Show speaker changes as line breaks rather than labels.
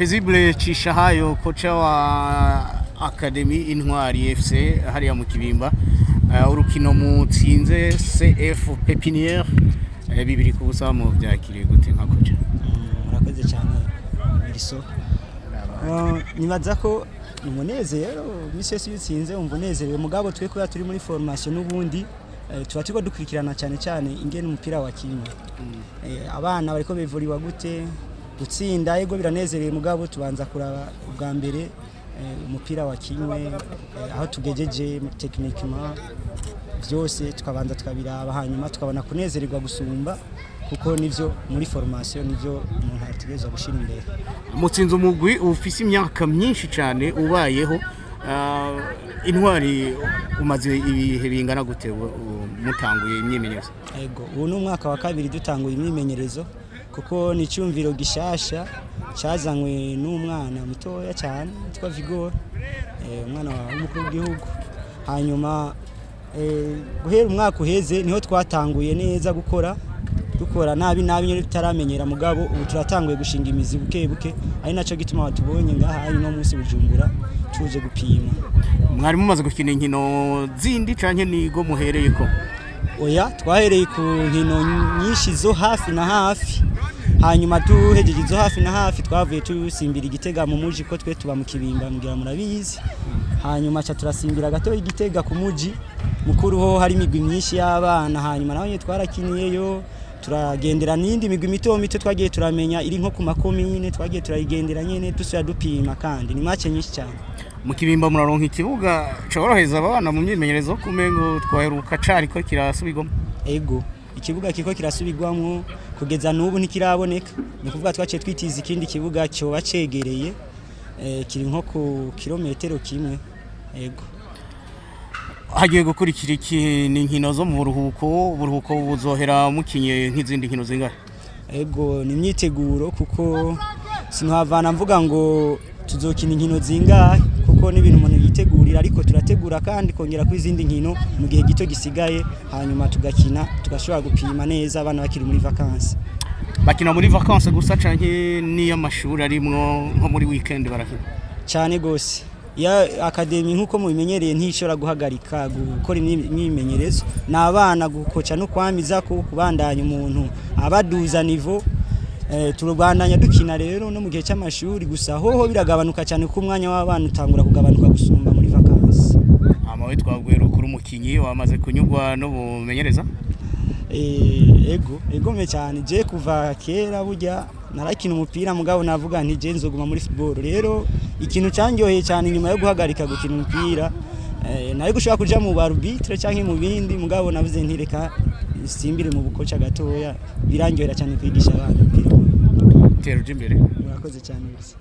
Paisible Cishahayo, koca wa Academy Intwari FC hariya mu Kibimba. Urukino mutsinze CF Pépinière 2-0, mu byakiriye gute nka koca?
Murakoze cyane, Miriso. Nibaza ko ni umunezero. Imisi yose iyo utsinze wumva unezerewe, mugabo twe kubera turi muri formation n'ubundi, tuba turiko dukurikirana cyane cyane ingene umupira wakinwe. Abana bariko bivuriwa gute. Gutsinda, ego, biranezerewe, mugabo tubanza kuraba ubwa mbere umupira wakinwe, aho tugejeje techniquement, byose tukabanza tukabiraba, hanyuma tukabona kunezererwa gusumba, kuko nivyo muri formation, nivyo umuntu ategerezwa gushira imbere.
Mutsinze umugwi ufise imyaka myinshi cyane ubayeho. Intwari umaze ibihe bingana gute mutanguye imyimenyerezo?
Ego, ubu ni umwaka wa kabiri dutanguye imyimenyerezo, kuko ni icyumviro gishasha cyazanywe n'umwana mutoya cyane witwa Vigor, umwana w'umukuru w'igihugu. Hanyuma guhera umwaka uheze niho twatanguye neza gukora, dukora nabi nabi nyine tutaramenyera, mugabo ubu turatanguye gushinga imizi buke buke, ari naco gituma batubonye ngaha ari no munsi Bujumbura tuje gupima.
Mwari mumaze gukina inkino zindi canke nigo muhereyeko?
Oya, twahereye ku nkino nyinshi zo hafi na hafi, hanyuma duhejeje izo hafi na hafi twavuye tusimbira Igitega mu muji, ko twe tuba mu Kibimba, mugira murabizi. Hanyuma ca turasimbira gato Igitega ku muji mukuru, ho hari imigwi myinshi y'abana. Hanyuma naho nyene twarakiniyeyo, turagendera n'indi migwi mito mito twagiye turamenya iri nko ku makomine, twagiye turayigendera nyene, dusubira dupima, kandi ni match nyinshi cyane.
Mu Kibimba muraronka ikibuga coroheza abana mu myimenyerezo? Kumengo twaheruka cariko kirasubirwamo.
Ego, ikibuga kiriko kirasubirwamwo, kugeza n'ubu ntikiraboneka. Ni ukuvuga twaciye twitiza ikindi kibuga cyoba cegereye, kiri nko ku kilometero kimwe, ego.
Hagiye gukurikira iki? Ni inkino zo mu buruhuko? Uburuhuko buzohera mukinye nk'izindi nkino zingahe?
Ego, ni imyiteguro, kuko sinuhavana mvuga ngo tuzokina inkino zingahe, kuko n'ibintu umuntu yitegurira, ariko turategura kandi kongera ku izindi nkino mu gihe gito gisigaye, hanyuma tugakina, tugashobora gupima neza abana bakiri muri vacances.
Bakina muri vacances gusa canke n'iyo amashuri arimwo, nko muri weekend barakina?
Cyane gose. Ya academy, nkuko mubimenyereye, ntishobora guhagarika gukora imyimenyerezo. Ni abana gukoca no kwamiza ko kubandanya umuntu abaduza niveau. Turabandanya dukina rero no mu gihe cy'amashuri, gusa hoho biragabanuka cyane kuko umwanya w'abana utangura kugabanuka gusumba muri vacances.
Amawe twabwiye rukuru, umukinyi wamaze kunyugwa n'ubumenyereza?
Ego, egome cyane. Je kuva kera burya narakina umupira, mugabo navuga nti je nzoguma muri football. Rero ikintu cyanyoheye cyane nyuma yo guhagarika gukina umupira, nari gushobora kuja mu arbitre canke mu bindi, mugabo navuze nti reka simbire mu bukoca gatoya. Birangyohera cyane kwigisha abana umupira.
Tera uje imbere.
Murakoze cyane gusa.